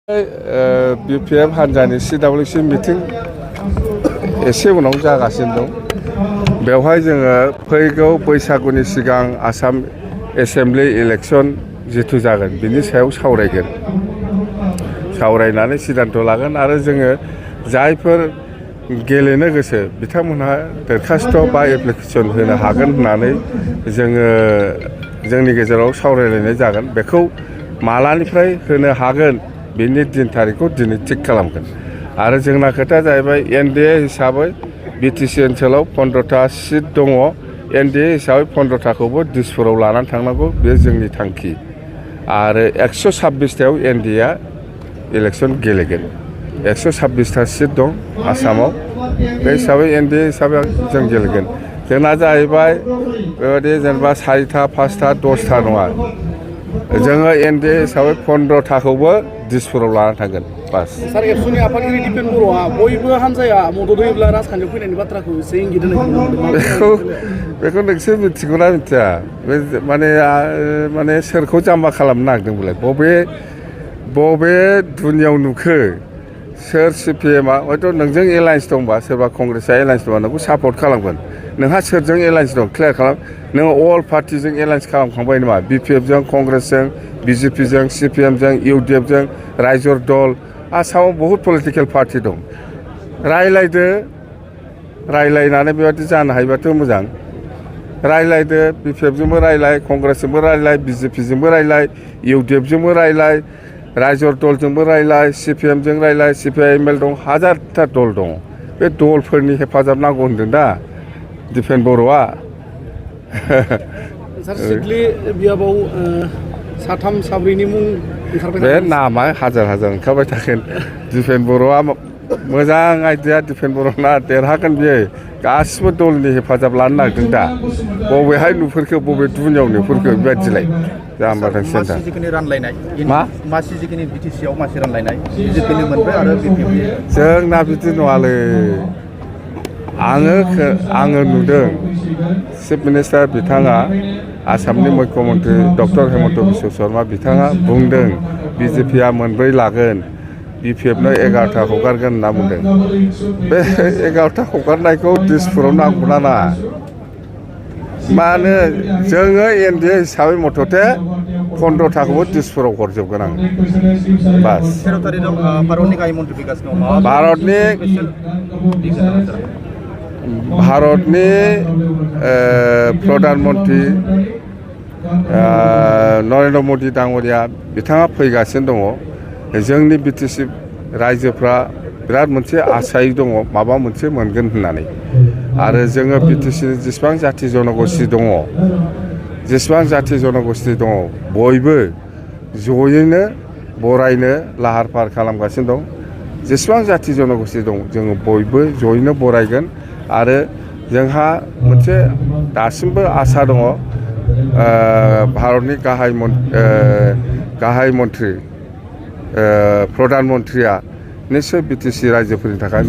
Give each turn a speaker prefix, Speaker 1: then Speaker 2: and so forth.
Speaker 1: BPF हान्जानि CWC meeting एसे उनाव जागासिनो दं। बेवहाय जोङो फैगौ बैसागुनि सिगां आसाम एसेम्बलि इलेक्सन जिथु जागोन बिनि सायाव सावरायगोन। सावरायनानै सिद्धान्त लागोन आरो जोङो जायफोर गेलेनो गोसो बिथांमोनहा दरखास्त बा एप्लिकेसन होनो हागोन होननानै जोंनि गेजेराव सावरायलायनाय जागोन। बेखौ मालानिफ्राय होनो हागोन बिनि दिन थारिखखौ दिनै थिग खालामगोन। आरो जोंना खोथाया जाहैबाय NDA हिसाबै BTC ओनसोलाव 15टा सिट दङ। NDA हिसाबै 15टाखौबो दिसपुराव लानानै थांनांगौ, बे जोंनि थांखि। आरो 126टायाव NDA इलेक्सन गेलेगोन। 126टा सिट दं आसामाव, बे हिसाबै NDA हिसाबै जों गेलेगोन। जोंना जाहैबाय बेबायदि जेनेबा 4टा 5टा 10टा नङा, जोङो NDA हिसाबै 15टाखौबो दिसपुराव लानानै थांगोन बास।
Speaker 2: सार एबसुनि आफादगिरि दिपेन बर'आ बयबो हान्जाया मदद होयोब्ला राजखान्थियाव फैनायनि बाथ्राखौ एसे इंगित होनायखौ
Speaker 1: बेखौ नोंसोर मिथिगौना मिथिया? बे माने सोरखौ जाम्बा खालामनो नागिरदों बेलाय? बबे दुनियाव नुखो? सोर CPMआ हयथ' नोंजों एलायन्स दंबा, सोरबा कंग्रेसआ एलायन्स दंबा नोंखौ सापर्ट खालामगोन। नोंहा सोरजों एलायन्स दं क्लियार खालाम। नोङो अल पार्टिजों एलायन्स खालामखांबाय नामा? BPFजों, कंग्रेसजों, BJPजों, CPMजों, UDFजों, रायजर दल, आसामाव बहुद पलिटिकेल पार्टि दं। रायलायदो, रायलायनानै बेबादि जानो हायोबाथ' मोजां। रायलायदो, BPFजोंबो रायलाय, कंग्रेसजोंबो रायलाय, BJPजोंबो रायलाय, UDFजोंबो रायलाय, रायजर दलजोंबो रायलाय, CPMजों रायलाय, CPIML दं, हाजारथा दल दं। बे दलफोरनि हेफाजाब नांगौ होनदों दा दिपेन बर'आ।
Speaker 2: सार सिडली बियाबाव साथाम साब्रैनि मुं ओंखारबाय।
Speaker 1: बे नामा हाजार ओंखारबाय थागोन। दिपेन बर'आ मोजां आइडिया, दिपेन बर'ना देरहागोन बियो। गासिबो दलनि हेफाजाब लानो नागिरदों दा। बबेहाय नुफोरखो, बबे दुनियाव नुफोरखो बेबायदिलाय जाम्बा
Speaker 3: जिखिनि रानलायनाय
Speaker 1: मा
Speaker 3: मासि जिखिनि BTCआव मासि रानलायनाय BJPनि मोनबाय आरो BPFनि
Speaker 1: जोंना बिदि नङालै। आङो नुदों चिफ मिनिस्टार बिथाङा, आसामनि मुख्यमन्त्रि डक्टर हेमन्त बिश्व शर्मा बिथाङा बुंदों BJPआ मोनब्रै लागोन, BPFनो 11टा हगारगोन होनना बुंदों। बे 11टा हगारनायखौ दिसपुराव नांगौना नाङा? मानो जोङो NDA हिसाबै मथथे 15टाखौबो दिसपुराव हरजोबगोन आं बास।
Speaker 3: 13 तारिखआव भारतनि गाहाय मन्थ्रि बिकास
Speaker 1: भारतनि प्रधान मन्त्रि नरेन्द्र मदि दाङ'रिया बिथाङा फैगासिनो दङ। जोंनि BTC रायजोफ्रा बिराद मोनसे आसायै दङ माबा मोनसे मोनगोन होननानै। आरो जोङो BTCनि जेसेबां जाथि जनगोष्ठी दङ, बयबो जयैनो बरायनो लाहार फाहार खालामगासिनो दं। जेसेबां जाथि जनगोष्ठी दं जोङो बयबो जयैनो बरायगोन। आरो जोंहा मोनसे दासिमबो आसा दङ, भारतनि गाहाय मन्थ्रि प्रधान मन्थ्रिया निश्चय BTC रायजोफोरनि थाखाय